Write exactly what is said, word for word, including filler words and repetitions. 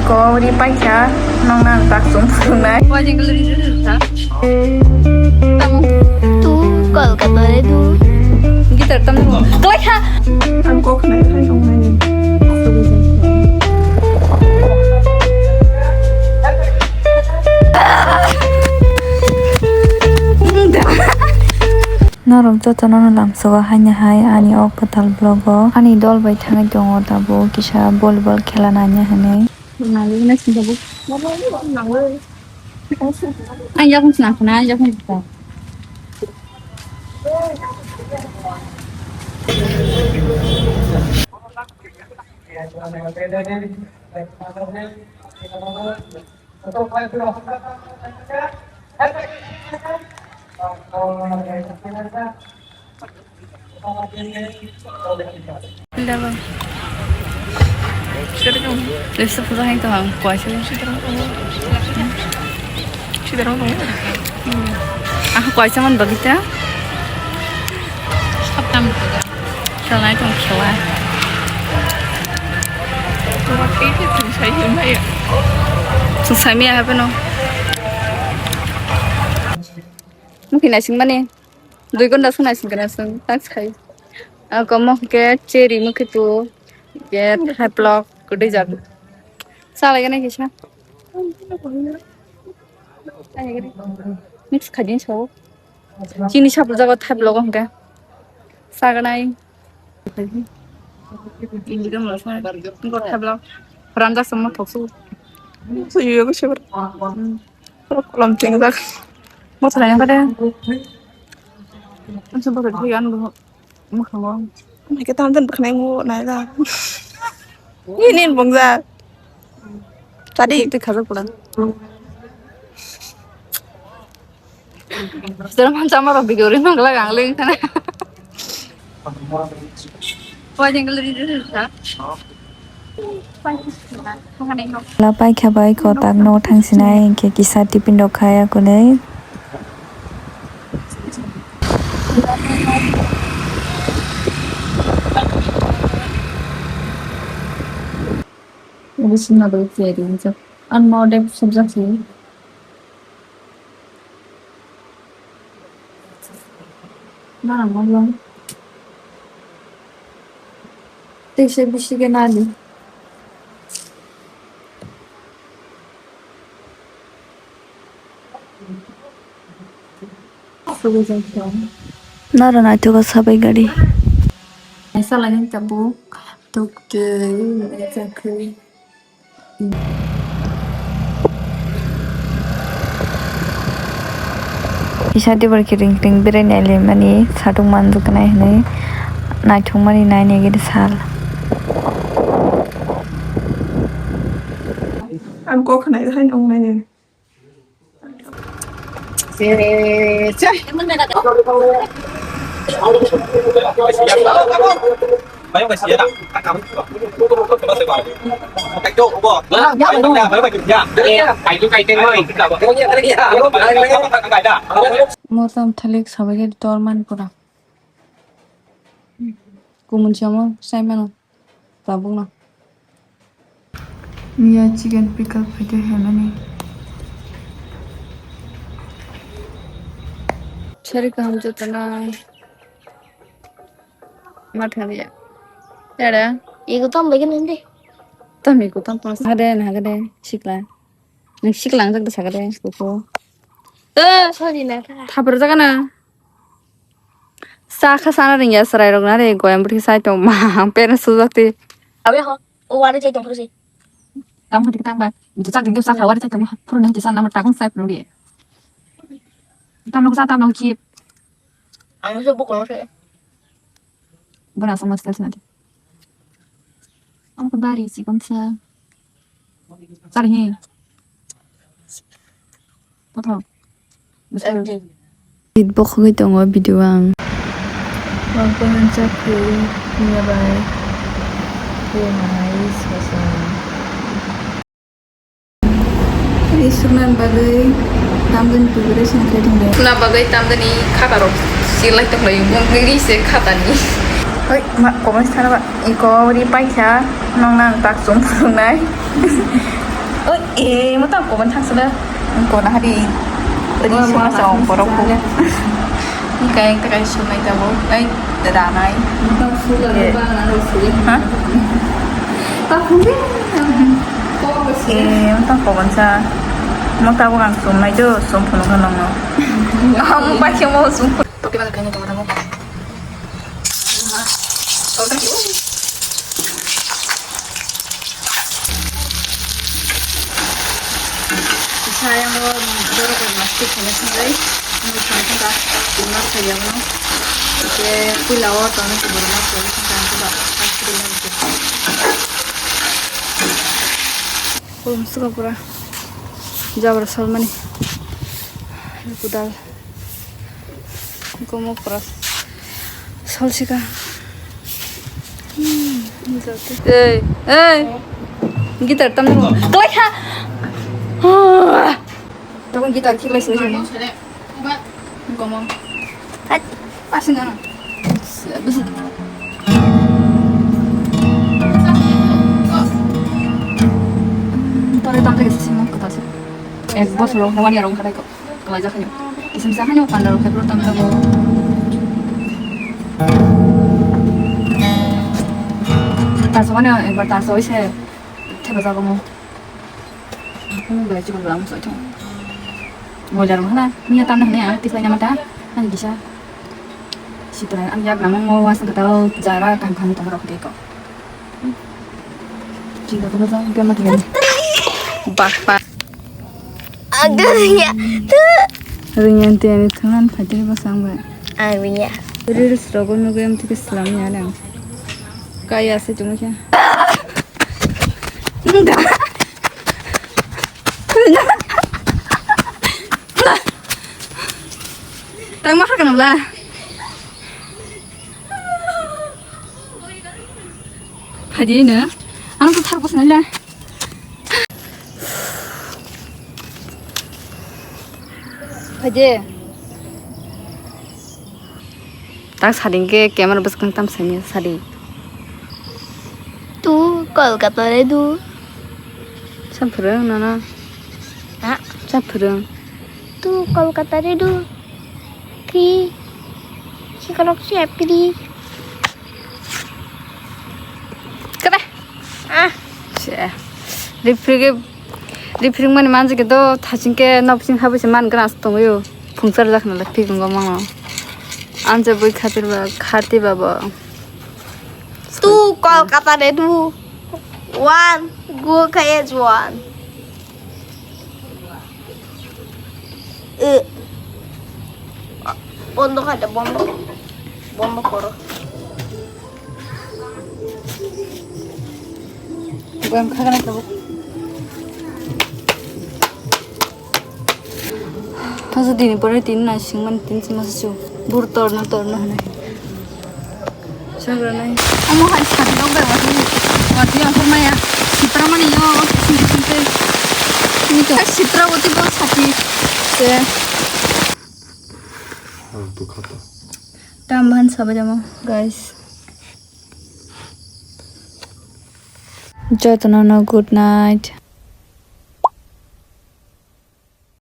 Kori paikha, nongna ang tak sum phunai. Wajing kali dulu ta. Tamo. Tu Kolkata le du. Gitar tam. Kelai kha. Ang kok nai khai nong nai. Norok jotono no lamsogo haino hai ani o kwtal vlog o ani dol bai thangwi tongo tabuk kisa volleyball khela naina hinwi. Ang yakung swnam khna, ang yakung swnam. Lesa puja hai to ang kuaisa. Aku kuaisa man bagita. Saptam. Khelai tong khelai. Chwng saimaya hapheno. Mukhi naisingmani. Dui ghonta swng naising kana swng tak sai. Ako mokhe cherry mukhi tu. Ke thaplok kwdwi jago. Salai gana kisa. Mix khaidin sao. Chini sapu jago thaplok hwnkhe. Saganai. Indigo masa. Gor thaplok. Randa sama thoksu. Suyu ko sebar. Kolom tingjak. Mothra yang kada. Ang sebar lagi anu. Mwkhango. Mai khe tamjani bwkhwnai ngo naijak. Nini bongja. Tadi twi khajak pura. Sir man chama rok video ri nang lang ang leng kana. Wajang kali ri ri sa. La paikha bai kotak no thangsinai hinkhe kisa tiffin rok khai akunui. Abo sima bai khe ri wngjak. Ang model subjak si. Nana model. Teisa bisi khe nani. Noro naithogo sabai gari. Salai tabuk tok twi chakri. Kisa dibor kiring kiring berai nai le mani satung manjak nai hinui naithok mani nai nai gini sal. Ang kok khnai hai nong nai. Motom thalik sabai tor man pura. Kumun samo sai mano. Tabukno. Miya chicken pickle phaikhe hemani. Sari kaham joto nai. Ma thangya. Tada. Ego tam lagi nande. Tam ego tam pas. Hade na hade sikla. Nang sikla ang jak da sagade kuku. Eh, sorry na. Thapar jaga na. Sa kha sana ringya chwrairok na re, goyang bwrwi sai tong ma, pera sujak twi. Abe ho, o wari chai tong phuru se. Tamo thik tang ba, jesa ding sa kha wari chai tong phuru nang jesa namar takung sai phuru ri. Tam nok sa tam nok chip. Ang se bukong se. Bana sama sel sana. Ang ko bari si kon sa. Sari hi. Kothok. Rit bokhogwi tongo video ang. Wangkhe hansa khwlwi miya bai. Khwlwi manai sasa. Ri sukna bagwi tamjani preparation khlai tongo. Sukna bagwi tamjani khata rok silai tonglai. Ri se khatani. Hoi, ma, comment sana ba. Iko ri paikha, nongna ang tak chum phunuknai. Oh, eh, mo tang koban thang sala. Kona hari. Ri sima sa borok ko. Kai kai sumai ta bo. Kai danai. Ha? Eh, mo tang koban sa. Mo ta bo ang sumai do, sum phunu ka nong no. Ang ba khe mo sum. Toke ba kai ni to mo. Saya mo borok rok mas twi khaina sangai. Mo thang thang ka mas khaiyamo. Ke pula o tono ke borok mas khaiyamo thang thang ka. Mas khaiyamo. Pura musugo pura. Jabra salmani. Kudal. Gomo pura. Salsika. Hmm, jate. Ei, ei. Guitar tam. Klai kha. Tokon guitar khiklai sini sini. Gomo. Hat. Asing ano. Bisi. Tore tam lagi sini mo kata sih. Ek bosor, one year wngkha tei kok. Kalaijak haino. Kisim sa haino panda rok khe bro tam tongo. Taso mani ekbar taso ise theba jago mo. Mo bai chikon ram soi thong. Mo jarum hana, miya tam hane ang tislai nama ta. Ani kisa. Sitra ang yak namang mo was kata jara kam kam tong rok de ko. Bak bak. Agak ya. Ringan tiani thangan phaitri basang bai. Agak ya. Reels rogo nugui am tiki selam ya lang. Kaya se cuma kya. Tang ma kha kanang la. Phaidi no. Ang to thar bosna la. Phaidi. Tak sading ke camera bwskang tam sani sadi. Tu Kolkata re du. Sa phwrwng nono. Ha? Sa phwrwng. Tu Kolkata re du. Kri. Sikarok siap kri. Kre. Ah. Se. Ripri ke, ripri mani manjike do thaching ke nopsing habise man gra tongyo. Phungchar jak na le phik ngo mango. Anja bui khatir ba, khati ba bo. Tu Kolkata re du. One, go kaya juan. E. Bondo khaida, bondo. Bondo koro. Boyam khagana tabuk. Hajo dini pore tin na singman tin sima su. Bur torno torno hane. Sagra nai. Omo hai sati rok bai wati, wati ang kok maya. Sitra mani yo, sini sini. Sini to. Sitra wati bo sati. Se. Ang tu khata. Tam ban sabai jamo, guys. Jotono no good night.